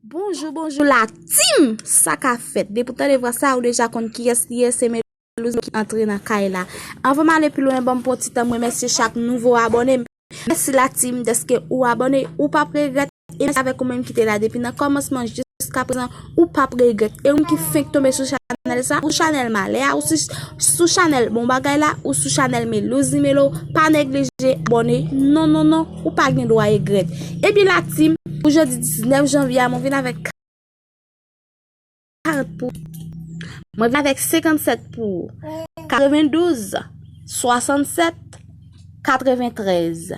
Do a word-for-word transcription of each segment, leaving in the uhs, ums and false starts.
Bonjou, bonjou la team! Sa k ap fèt? Depi w tande vwa sa, ou deja konn kiyès li ye, se Melouz ki antre nan kay la. Anvan m ale pi lwen, ban m pran ti tan m remèsye chak nouvo abòne m. Mèsi la team dèske ou abòne, ou p ap regrèt. E mèsi avèk ou menm ki te la depi nan kòmansman jiska prezan, ou p ap regrèt. E ou menm ki fenk tonbe sou chanèl sa, ou chanèl malè a, ou sou, sou chanèl bon bagay la, ou sou chanèl Melouz Melo, pa neglije abòne. Non, non, non, ou pa gen dwa regrèt. Ebyen la team, pou jodi diznèf janvye a, mwen vin avèk karant pou ou. Mwen vin avèk senkannsèt pou ou. Katrevendouz, swasannsèt, katreventrèz.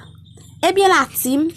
Ebyen la team,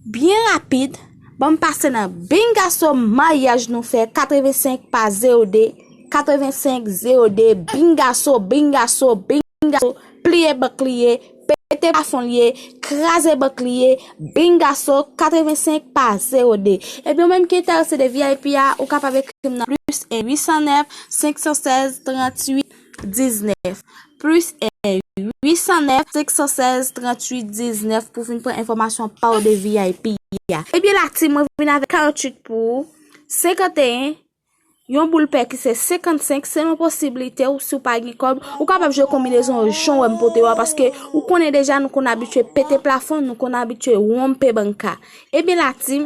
byen rapid, ban m pase nan bingaso maryaj nou fè katrevensenk pa zewo de, katrevensenk zewo de, bingaso, bingaso, bingaso, pliye bank li ye, pete plafon li ye, kraze bank li ye, bingaso, katrevensenk pa zewo de. Ebyen, ou menm ki enterese de V I P a, ou kapab ekri m nan plis en uitsannèf, senksannèz, tranntuit, diznèf. Plis en uitsannèf, senksannèz, tranntuit, diznèf pou vin pran enfòmasyon pa w de V I P a. Ebyen, la team, mwen vin avèk karanntuit pou ou, senkanteyen, yon boul pè ki se senkannsenk, selon posiblite w, si w pa gen kòb, ou kapab jwe konbinezon jan w wè m pote yo a, paske ou konnen deja nou konn abitye pete plafon, nou konn abitye wonpe banka. Ebyen la team,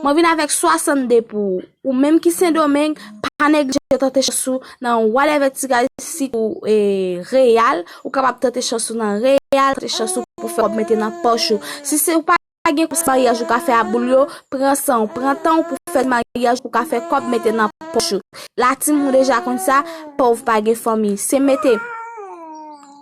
mwen vin avèk swasannde pou ou. Ou menm ki Sendomeng, pa neglije tante chans ou nan whatever tiraj, sitou e, Reyal, ou kapab tante chans ou nan Reyal, tante chans ou pou fè kòb mete nan pòch ou. Si se ou pa gen kòb, maryaj ou ka fè a boul yo, pran san w, pran tan w pou fè maryaj ou ka fè kòb mete nan pòch ou. La team, ou deja konn sa, pòv pa gen fanmi. Se mete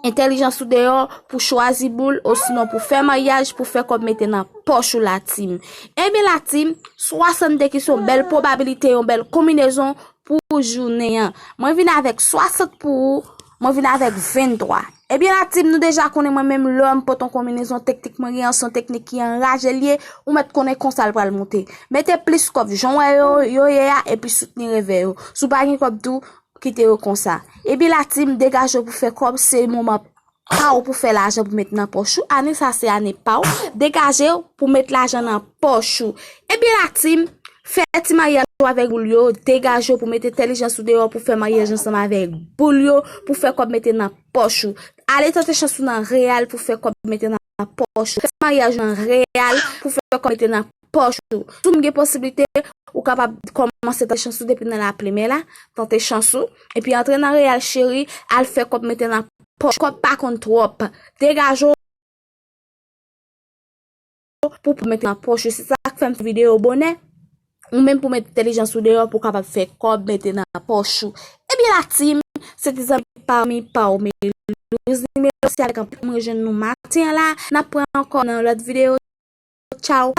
entèlijans ou deyò pou chwazi boul, osinon pou fè maryaj, pou fè kòb mete nan pòch ou la team. Ebyen la team, swasannde ki se yon bèl pwobabilite, yon bèl konbinezon pou jounen an. Mwen vin avèk swasant pou ou, mwen vin avèk venntwa. Ebyen la team, nou deja konnen mwen menm lè m pote yon konbinezon, teknik mwen gen an, se yon teknik ki anraje l ye, ou mèt konnen konsa l pral monte. Mete plis kòb jan w wè yo, yo ye a, epi soutni revè yo. Si w pa gen kòb tou, kite yo konsa. Ebyen la team, degaje w pou fè kòb, se moman pa w pou fè lajan pou met nan pòch ou. Ane sa se ane pa w. Degaje w pou met lajan nan pòch ou. Ebyen la team, fè ti maryaj ou avèk boul yo, degaje w pou mete entèlijans ou deyò pou fè maryaj ansanm avèk boul yo, pou fè kòb mete nan pòch ou. Ale tante chans ou nan Reyal pou fè kòb mete nan pòch ou. Fè ti maryaj ou nan Reyal pou fè kòb mete nan pòch ou. Si w gen posiblite, ou kapab kòmanse tante chans ou depi nan laplimè la, tante chans ou, epi antre nan Reyal cheri, al fè kòb mete nan pòch. Kòb pa konn twòp. Degaje w pou, pou mete nan pòch ou. Se sa k fè m fè videyo bonè. Ou menm pou mete entèlijans ou deyò pou w kapab fè kòb mete nan pòch ou. Ebyen la team, se ti zanmi pa w, mi pa w, Melouz Melo, se avèk anpil mwen jwenn nou maten an la. N ap pran ankò nan lòt videyo. Tchaw.